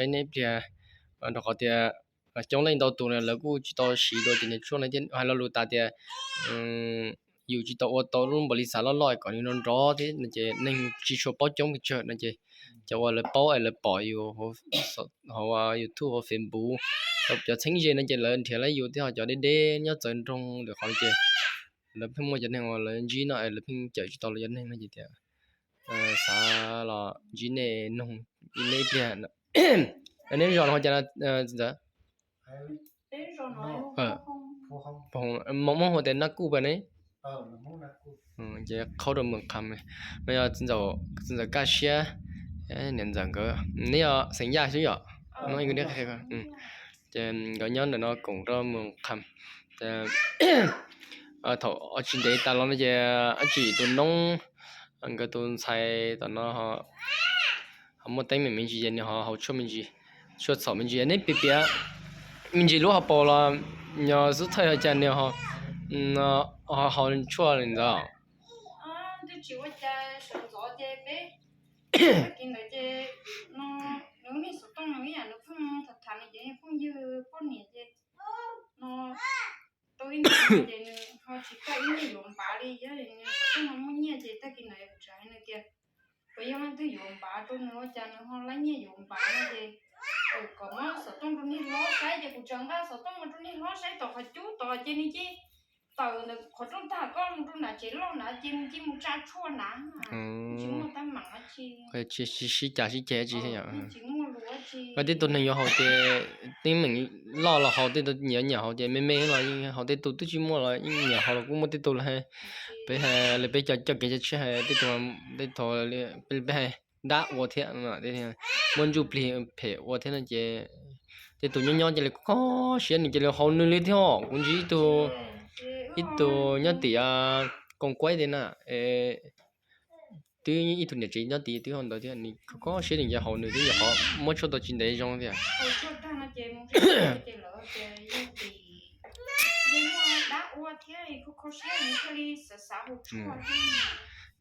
saib neb pliag, rau qhov tias coob leej ntau tus lawv kuj tsis tau siv dua ces niag tshuaj no thiaj hais lo lus tas tias yus tsis tau ua tau lub npaum li xav loj loj kom nws nrov nrov thiab no ces neeg tsis tshua paub coob pes tsawg no ces cov uas lawv paub es lawv pom yus hauv YouTube hauv Facebook, cov txheeb ze no ces lawv nrhiav lawv yus thiab, ho cov deb deb nyob txawv nroog lwm qhov no ces lawv pheej muaj cov neeg uas lawv ntsib no es lawv pheej cawm tsis tau lawv cov neeg no ces tias xav los ntsib nej noog ib pliag. Neb zos no ho cas txiv ntxawm? Muab hu tias Naj Kuj pas ne. Ces qhaub rau Mws Qham no yog txiv ntxawm Kaj Siab, niam ntxawm nkawd, neb yog xeem Yaj xwb yom? Ces nkawd nyob ntawm no koom rau Mws Qham. Thaum tsis ntev tas los no ces Ab Tsim tus noob, nkawd tus ntxhais tom no ho muaj teeb meem me ntsis ces nws ho haus tshuaj me ntsis, tshuaj txhaum me ntsis. Neb piav piav me ntsis lub hauv paus los yog xub thawj ho cas nws ho haus tshuaj li ntawd? Tag kis ntawd ces no nws niag xov tooj no ib yam nws pheej tham tham nws cov phooj ywg poj niam ces no tau ib ntus ces nws ho tsis kaj ib nyiaj yuav npav li, yog nws xov tooj no muaj nyiaj ces tag kis ntawd kuv tseem hais nws tias puas yog leej twg yuav npav rau nws ua cas nws ho laib nyiaj yuav npav no ces kom muab xov tooj rau niag hlob saib ces kuv tseem nqa xov tooj mus rau niag hlob saib tom qhov cub tod ces nws cia tawm ntawm qhov rooj tag koj mus rau nram tsev loj nrad ces nws cia mus tsa tshuaj nrad. Tsis muaj teeb meem dab tsi. Sib cav sib ceg tsis thiab yom. Tsis muaj lus dab tsi. Koj tej tug neeg yuav haus ces teeb meem loj los haus, tej tug nyiam nyiam haus ces me me los yeej haus, tej tug twb tsis muaj los yeej nyiam haus los kuj muaj, tej tug los peb hais li peb cov coj kev coj tshiab hais tej tug, tej tug peb hais dab ua thiab, muab ntsuj plig phem ua thiab no ces tej tus nyob nyob cia li kho siab nws cia li haus nws li thiab. Kuv ntsib ib tug, ib tug nyob tim Koos Kuaib tej na, twb ib tug niam tsev nyob tid twb hau ntawd thiab, nws kho siab nws cia haus nws twb nyuam qhuav muab tshuaj tau tsis ntev zoo thiab.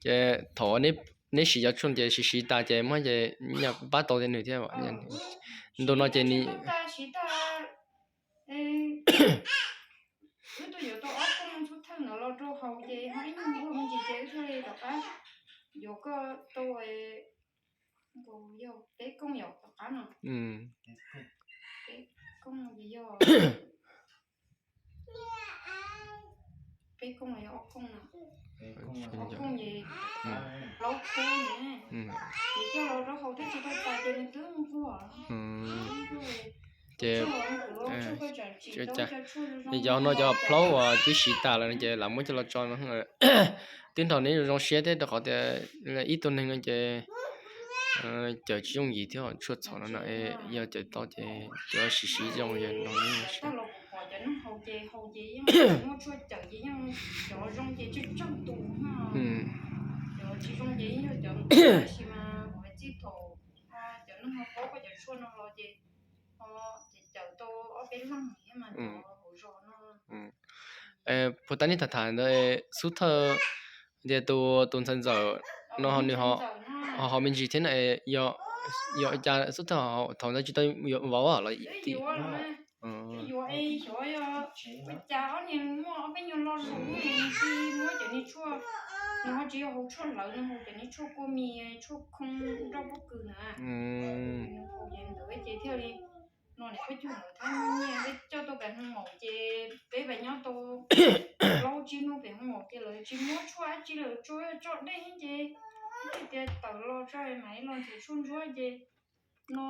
Ces thaum neb siv cov tshuaj ces siv siv tas ces muab ces nyaj pab tau tej nws thiab. Ntu no ces nws wb tuaj yuav tau ob kooj tshuaj thawj ntawd los rau haus ces ho ib nyuag nquag me ntsis ces wb thiaj li rov qab yuav koj tau nkaus yog peb kooj yom tom qab no. Peb kooj ces yog, peb kooj los yog ob kooj no? Ob kooj ces plaub khub ne. Ces coj los rau haus twb tsis tau tas ces nws twb nquag. Ces cov no cov plaub uas twb siv tas lawm no ces lam muab coj los tso no. Twb nrog neb zoo siab thiab rau qhov tias ib tug neeg no ces cawm tsis yooj yim thiab, tshuaj txhaum no no yog cawm tau ces cov siv siv zoo yog no. Puas tau nej tham tham ntawd xub thawj tias tus tus ntxhais ntxawm no ho nws ho haus me ntsis thiab na, yog cas xub thawj thaum ntawd tsis tau yuav vauv los? Yuav, xyov yog ua cas ob niag muaj ob peb nyuag lo lus, nws tsis muab cov niag tshuaj, nws ho tsis yog haus tshuaj hlawv, nws haus cov niag tshuaj kua mis, tshuaj khoo nroj pob kws na. Nws haus ces ntawd ces thiaj li no niam peb cug ntawd thiab muaj nyiaj peb coj tau pem hoo maum ces peb pem nyob tau plaub tsib hnub pem hoo maum ces lawv tsis muab tshuaj dab tsi, lawv tsuas tso dej ces thiaj tias tawm los tso mam li los nrhiav tshuaj ntsuab ces no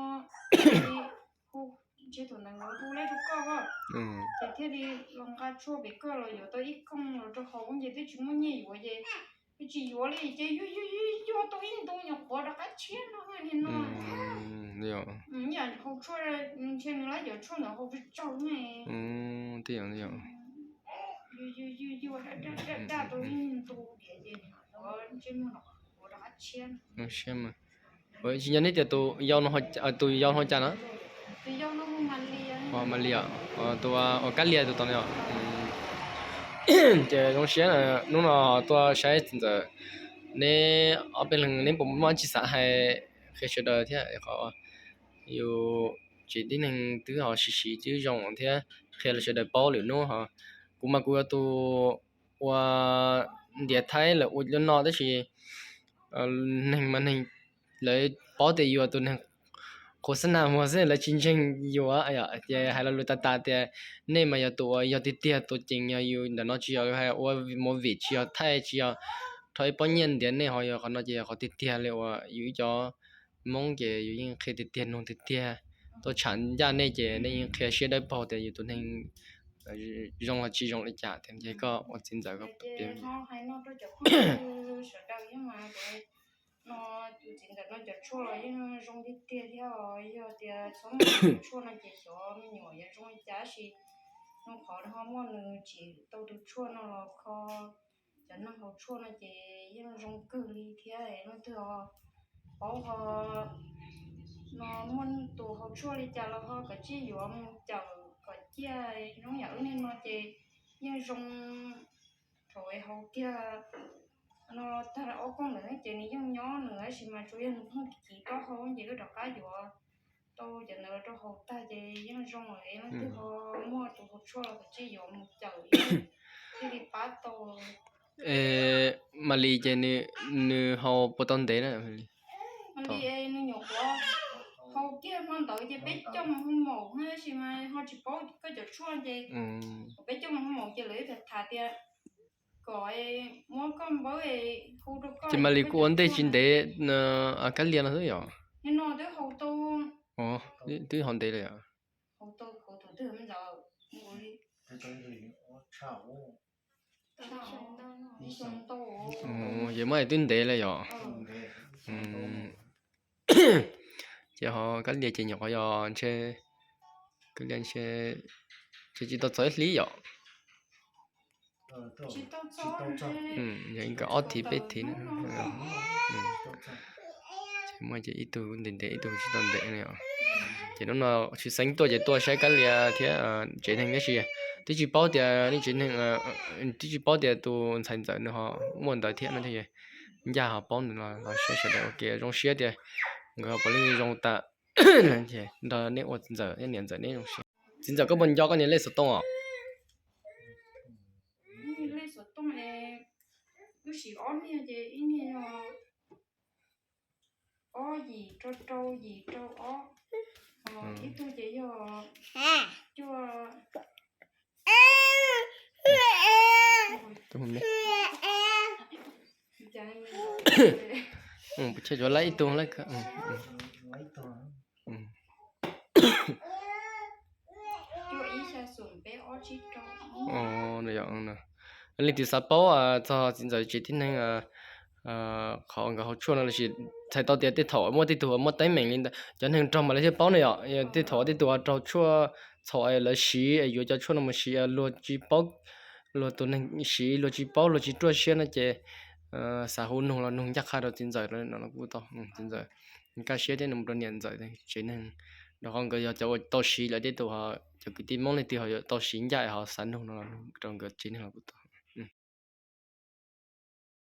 hu, ntshe thaum ntawd lawv hu lej rau koj os, ces thiaj li los nqa tshuaj pem koj los yuav tau ib kooj los rau haus ces twb tsis muaj nyiaj yuav ces twb tsis yuav li ces yuag yuag yuag tau ib ntu nyuam qhuav rov qab tshiab no li no. Ib yam haus tshuaj, ntshe nws lab cov tshuaj ntawd haus tsawg tsawg ne. Tej yog, tej yog. Yuag yuag yuag daj daj daj tau ib ntu diam ces ntsej muag no qhuav rov qab tshiab. Tsis nco neb tias tus yau no, tus yau no cas na? Tus yau no hu Mas Lis, tus uas Kab Lia tus tod no. Ces zoo siab hnub no tuaj saib txiv ntxawm, neb ob peb leeg neb puas muaj dab tsi xav hais qhia sawv daws thiab qhov yus tsev tib neeg twb ho siv siv twb zoo thiab qhia rau sawv daws paub lwm hnub ho. Kuv mas kuv yog tus ua ntiav Thaib lawv ua li no tab sis neeg mas neeg, lawv paub tias yus tus neeg qhuas xab nas muag xwb lawv tsis ntseeg yus. Ces hais lo lus tas tas tias nej mas yog tus uas yog tiag tiag tus ceev, yog yus ntawm no tsis yog ua movie, tsis yog thaij, tsis yog rho ib pob nyiaj ntiav nej ho, yog qhov no ces yog qhov tiag tiag li uas yus ib cov Hmoob ces yus yeej qhia tiag tiag nug tiag tiag. Tuaj tsham ncaj nej ces nej yeej qhia siab dawb paug tias yus tus neeg zoo los tsis zoo li cas tias ces koj ua txiv ntxawm koj piav no tus txiv ntawm no cov tshuaj los yeej zoo tiag tiag thiab os. Yog tias txhob muaj cov tshuaj no ces xyov me nyuam yuav zoo li cas, tab sis nws qhov ho muaj nws tsim tau tus tshuaj no los kho cov neeg haus tshuaj no ces yeej zoo kawg li thiab. Leej twg ho paub ho no muaj tus haus tshuaj li cas los ho kom tsij yuav mus cawm kom ciaj. Zoo yam wb niag no ces yeej zoo thaum haus kiag no tag ob kooj ntawd ces nws yeej nyob nws, tab sis mas tsuas yog nws pheej kiv taub hau ces wb rov qab yuav tau cov ntawd los rau haus tag ces yeej zoo lawm. Leej twg ho muaj tus haus tshuaj los kom tsij yuav mus cawm thiaj li pab tau. Mas Lis ces nws haus puas tau ntev na? Mas Lis nws nyuam qhuav haus kiag hmo ntawd ces peb coj mus hu maum, tab sis mas ho tsis paub koj cov tshuaj ces peb coj mus hu maum ces lawv tham tham tias kom muab koj npawb hu rau koj. Ces Mas Lis kuj ua ntej tsis ntev Kab Lia no xwb yom? Twb haus ntev lawm yom? Ces muab twb ntev lawm yom? Ces ho Kab Lia ces nyuam qhuav yog ntshe, Kab Lia ntshe tsis tau txog ib hlis yom? Yog ib nkawd ob thiv peb thiv na. Ces muaj ces ib tug ntev ntev ib tug tsis tau ntev no. Ces hnub no tshwj xeeb tuaj ces tuaj saib Kab Lia thiab tsev neeg tab sis twb tsis paub tias nej tsev neeg, twb tsis paub tias tus ntxhais ntxawm nws ho muaj ntawd thiab no. Ncaj ho paub ntawd los saib sawv daws ua ke zoo siab tias nkawd ho puav leej zoo tas. Nrog nej ua ntxawm, niam ntxawm neb zoo siab. Txiv ntxawm koj puas nco koj niag lej xov tooj os? Lej xov tooj, wb siv ob niag ces ib niag yog ob yim rau rau yim rau ob, ib tug ces yog cuaj. Ces tsuav laib ib tug. Leej twg xav paub txog txiv ntxawm tsev tib neeg, qhov nkawd haus tshuaj no lossis txhais tau tias tej thaum muaj tej tug muaj teeb meem li ntawd cov neeg raug mas lawv thiaj paub ne yom. Tej thaum tej tug raug tshuaj txhaum lawv siv, yuav cov tshuaj no mus siv luag tsis paub, luag tus neeg siv luag tsis paub luag tsis ruaj siab no ces xav hu nug los nug ncaj qha rau txiv ntxawm no los kuj tau. Txiv ntxawm kaj siab thiab nws mus rau niam ntxawm tsev neeg, rau qhov nkawd yog cov uas tau siv lawm tej tus, cov kwv tij Hmoob leej twg ho yuav tau siv ncaj ho xav nug no los nug rau nkawd tsev neeg los kuj tau.